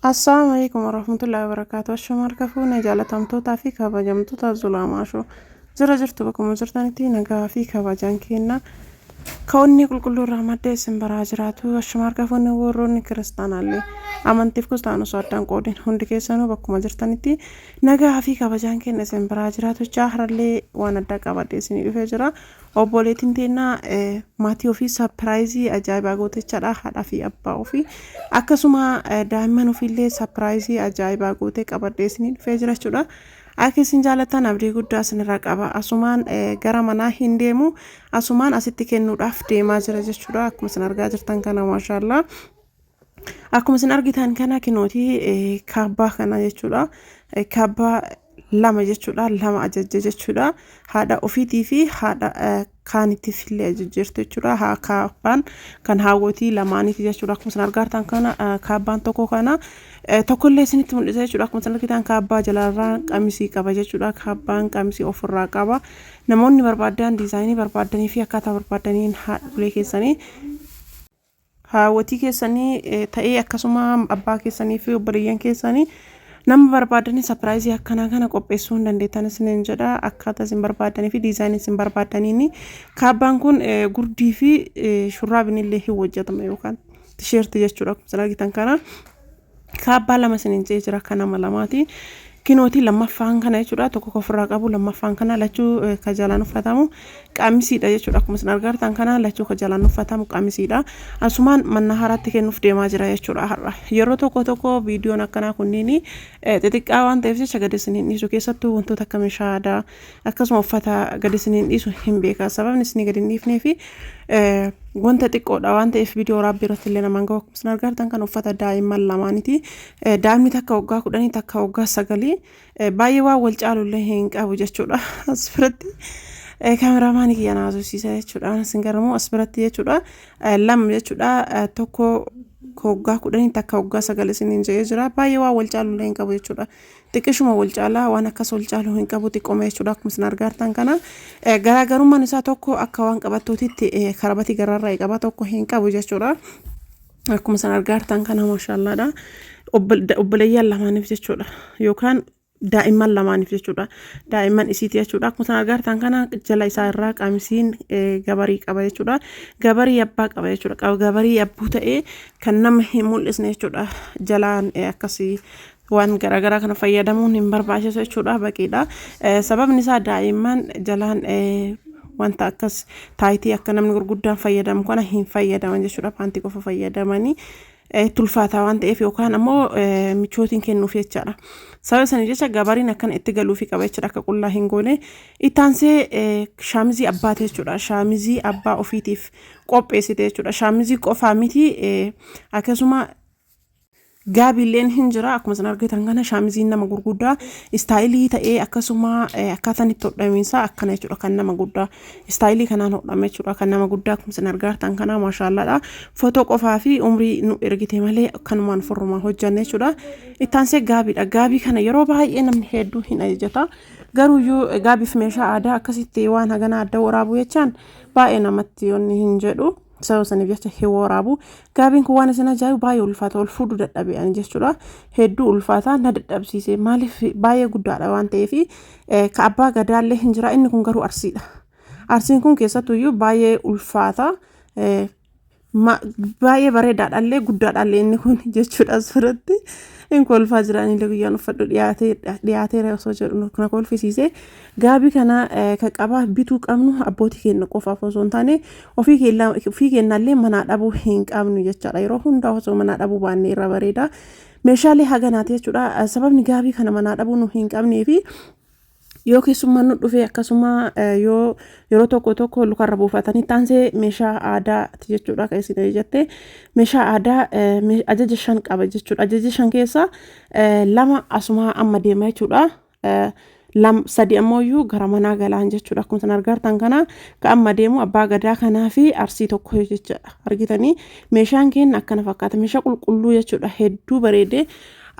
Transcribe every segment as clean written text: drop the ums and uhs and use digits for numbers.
Assalaamu alaikum warahmatullahi wabarakatuh. Ashuma harka fuune jaalatamtootaa fi kabajamtoota Zulaamaa Show. Jira jirtu bakkuma jirtanitti nagaa fi kabajaan kenna. Kaonni qulqulluu irraa madda isin biraa jiraatu. Ashuma harka fuune warroonni kiristaanaallee amantiif kustaan osoo addaan qoodin hundi keessanuu bakkuma jirtanitti nagaa fi kabajaan kenna isin biraa jiraatu. Jechaa harallee waan addaa qabadhe isinii dhufee jira. Obboleettiin teennaa maatii ofii surprise ajaa'ibaa gootechaadha. Haadhaa fi abbaa ofii akkasuma daa'imman ofiillee surprise ajaa'ibaa gootee qabadhee isinii dhufee jira jechuudha. Akka isin jaalattan abdii guddaa isinirraa qaba. Asumaan gara manaa hin deemu. Asumaan asitti kennuudhaaf deemaa jira jechuudha. Akkuma isin argaa jirtan kana maashaallaa. Akkuma isin argitan kana kinootii kaabbaa kana jechuudha. Kaabbaa lama jechuudha. Lama ajajje jechuudha. Haadha ofiitii fi haadha kaanitiif illee ajajjeertu jechuudha. Kaabbaan kan haawwotii lamaaniiti jechuudha. Akkuma isin argaa jirtan kana kaabbaan tokko kana tokkollee isinitti mul'isa jechuudha. Akkuma isin argitan kaabbaa jalarraa qamisii qaba jechuudha. Kaabbaan qamisii ofirraa qaba. Namoonni barbaadan diizaayinii barbaadanii fi akkaataa barbaadaniin haadholee keessanii haawwatii keessanii ta'ee akkasuma abbaa keessanii fi obboleeyyan keessanii nama barbaadanii surprise akkanaa kana qopheessuu hin dandeettan isiniin jedha. Akkaataa isin barbaadanii fi diizaayinii isin barbaadaniin kaabbaan kun gurdii fi shurraabiin illee hin hojjetama yookaan tisheertii jechuudha. Akkuma isin argitan kana kaabbaa lama isiniin ce'ee jira kan nama lamaati. Kinootii lammaffaan kana jechuudha. Tokko ofirraa qabu, lammaffaan kana lachuu ka jalaan uffatamu qamisiidha jechuudha. Akkuma isin argaa kana lachuu ka jalaan uffatamu qamisiidha. Asumaan mana haaraatti kennuuf deemaa jira jechuudha har'a. Yeroo tokko tokko viidiyoon akkanaa kunniin xixiqqaa waan ta'eef jecha gadi isin hin dhiisu, keessattuu wantoota akka meeshaa aadaa akkasuma uffata gadi isin hin dhiisu hin beeka. Sababni isin gadi hin dhiifnee fi wanta xiqqoodha waan ta'eef viidiyoo waraabbii irratti illee namaan gahu. Akkuma isin argaa kan uffata daa'imman lamaaniiti. Daa'imni takka waggaa 10, takka waggaa 9, baay'ee waan wal caalullee hin qabu jechuudha. As biratti kaameraamaanii kiyya na haasofsiisa jechuudha. Isin garamoo as biratti jechuudha. Lama jechuudha. Tokko waggaa 10, takka waggaa 9 isiniin jedhee jira. Baay'ee waan wal caalullee hin qabu jechuudha. Xiqqishuma wal caalaa, waan akkas wal caalu hin qabu, xiqqooma jechuudha. Akkuma isin argaa jirtan kana garaagarummaan isaa tokko akka waan qabattootitti karabatii gararraa qaba, tokko hin qabu jechuudha. Akkuma isin argaa jirtan kana maashaallaadha. Obboleeyyan lamaaniif jechuudha yookaan daa'imman lamaaniif jechuudha. Daa'imman isiiti jechuudha. Akkuma isin argaa jirtan kana jala isaa irraa qamisiin gabarii qaba jechuudha. Gabarii abbaa qaba jechuudha. Gabarii abbuu ta'ee kan nama hin mul'isne jechuudha. Jalaan akkasii waan garaagaraa kana fayyadamuun hin barbaachisu jechuudha, baqiidha. Sababni isaa daa'imman jalaan wanta akkas taayitii akka namni gurguddaan fayyadamu kana hin fayyadaman jechuudha. Paantii qofa fayyadamanii tulfaataa waan ta'eef yookaan ammoo michootiin kennuuf jechaadha. Sababa saniif jecha gabariin akkana itti galuufi qaba jechuudha, akka qullaa hin goone. Ittaansee shaamizii abbaati jechuudha. Shaamizii abbaa ofiitiif qopheessite jechuudha. Shaamizii qofaa miti, akkasuma gaabiilleen hin jira. Akkuma isin argitan kana shaamiziin nama gurguddaa istaayilii ta'ee akkasuma akkaataan itti hodhamiinsaa akkana jechuudha. Kan nama guddaa istaayilii kanaan hodhame jechuudha. Kan nama guddaa akkuma isin argaa jirtan kana maashaallaadha. Footoo qofaa fi umrii nu ergite malee akkanumaan furrumaa hojjanne jechuudha. Ittaansee gaabiidha. Gaabii kana yeroo baay'ee namni hedduu hin ajajata. Garuuyyuu gaabiif meeshaa aadaa akkasitti waan hagana adda waraabuu jechaan baay'ee namatti yoonni hin jedhu. Sababa saniif jecha hin waraabu. Gaabiin kun waan isin ajaa'ibu baay'ee ulfaata, ol fuudhuu dadhabe ani jechuudha. Hedduu ulfaata, na dadhabsiise. Maaliif? Baay'ee guddaadha waan ta'eef. Ka abbaa gadaallee hin jira, inni kun garuu arsiidha. Arsiin kun keessattuyyuu baay'ee ulfaata. Baay'ee bareedaadhaallee guddaadhaallee inni kun jechuudha. As biratti hin kolfaa jiranillee guyyaan uffadhu dhiyaateera osoo jedhu na kolfisiise. Gaabii kana kan qabaa bituu qabnu abbootii keenya qofaaf osoo hin taane ofii keenyallee manaa dhabuu hin qabnu jechaadha. Yeroo hundaa osoo manaa dhabuu baanne irra bareeda. Meeshaalee haganaati jechuudha. Sababni gaabii kana manaa dhabuu nu hin qabnee fi yoo keessummaan nu dhufe akkasuma yoo yeroo tokko tokko lukarra buufatanii. Taansee meeshaa aadaati jechuudha kan isin ajajatte. Meeshaa aadaa ajaja shan qaba jechuudha. Ajaja shan keessa lama asuma amma deema jechuudha. Sadi ammoo gara manaa galaan jechuudha. Akkuma isin argartan kana ka amma deemu abbaa gadaa kanaa fi arsii tokko jechuudha. Argitanii, meeshaan keenya akkana fakkaata. Meeshaa qulqulluu jechuudha. Hedduu bareedee.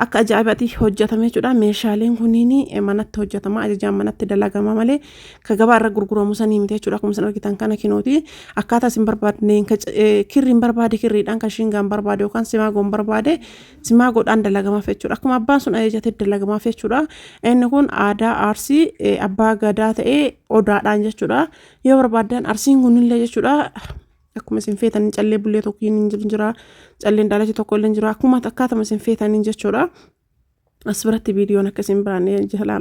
Akka ajaa'ibaatti hojjetame jechuudha. Meeshaaleen kunniin manatti hojjetama, ajajaan manatti dalagama malee ka gabaa irra gurguramu sanii miti jechuudha. Akkuma isin argitan kana kinooti akkaataa isin barbaadneen kirriin barbaade kirriidhaan, kan shingaan barbaade yookaan simaagoon barbaade simaagoodhaan dalagamaaf jechuudha. Akkuma abbaan sun ajajate dalagamaaf jechuudha. Inni kun aadaa Arsii abbaa gadaa ta'ee odaadhaan jechuudha. Yoo barbaaddan Arsiin kunillee jechuudha. Akkuma isin feetaniin callee bullee tokko hin jira, calleen daalachi tokko illee jira, akkuma akkaatuma isin feetaniin jechuudha. As biratti viidiyoon akka isin biraan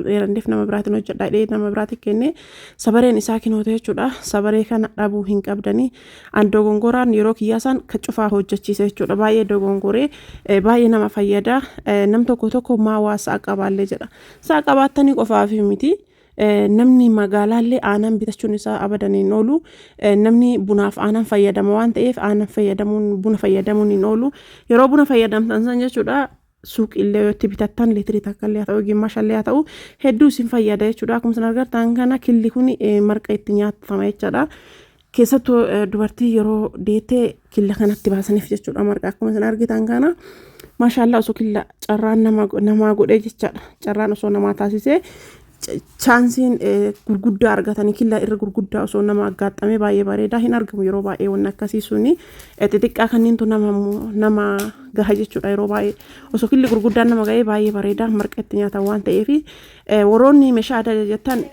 dheeranneef nama biraatiin hojjedha jedhee nama biraatti kenne. Sabareen isaa kinoota jechuudha. Sabaree kana dhabuu hin qabdanii. An dogongoraan yeroo kiyyaasaan ka cufaa hojjechiise jechuudha. Baay'ee dogongoree, baay'ee nama fayyada. Nam tokko tokko maa waa sa'a qabaallee jedha. Sa'a qabaattanii qofaaf miti. Namni magaalaallee aanan bitachuun isaa abadan hin oolu. Namni bunaaf aanan fayyadama waan ta'eef aanan fayyadamuun buna fayyadamuun hin oolu. Yeroo buna fayyadamtan san jechuudha, suuqiillee yoo itti bitattan liitirii takka illee haa ta'u, gimmaasha illee haa ta'u, hedduu isin fayyada jechuudha. Akkuma isin argartan kana killi kun marqa itti nyaatama jechaadha. Keessattuu dubartii yeroo deettee killa kanatti baasaniif jechuudha marqa. Akkuma isin argitan kana maashaallaa, osoo killa carraan namaa godhee jechaadha. Carraan osoo namaa taasisee, chaansiin gurguddaa argatanii killa irra gurguddaa osoo nama aggaaxamee baay'ee bareedaa. Hin argamu yeroo baay'ee wanni akkasii suni, xixiqqaa kanneentu nama gaha jechuudha yeroo baay'ee. Osoo killi gurguddaan nama gahee baay'ee bareedaa, marqa itti nyaatan waan ta'eef. Warroonni meeshaa aadaa jettan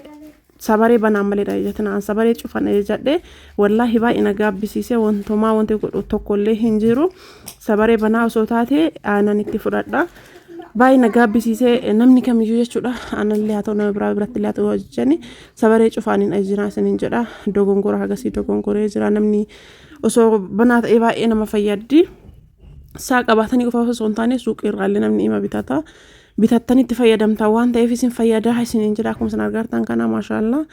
sabaree banaan malee jettan, an sabaree cufan jedhe. Wallaahi baay'ee na gaabbisiise. Wantomaa wanti godhu tokkollee hin jiru. Sabaree banaa osoo taate aanan itti fudhadha. Baay'ee na gaabbisiisee. Namni kamiyyuu jechuudha, aanallee haa ta'u, nama biraa biratti illee haa ta'u, hojjani sabaree cufaaniin ajjinaa isiniin jedha. Dogongora hagasii dogongoree jira namni. Osoo banaa ta'ee baay'ee nama fayyaddi. Saa qabaatanii qofa osoo hin taane suuqii irraallee namni ima bitata. Bitattanii itti fayyadamtan waan ta'eef isin fayyadaa isiniin jedha. Akkuma isin argartan kana maashaallaa.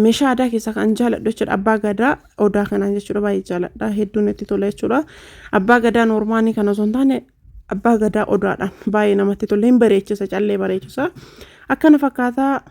Meeshaa aadaa keessaa kan jaaladhu jechuudha abbaa gadaa odaa kanaan jechuudha, baay'ee jaaladha, hedduun itti tola jechuudha. Abbaa gadaa noormaanii kana osoo hin taane abbaa gadaa odaadhaan baay'ee namatti tola, hin bareechisa, callee bareechisa, akkana fakkaataa.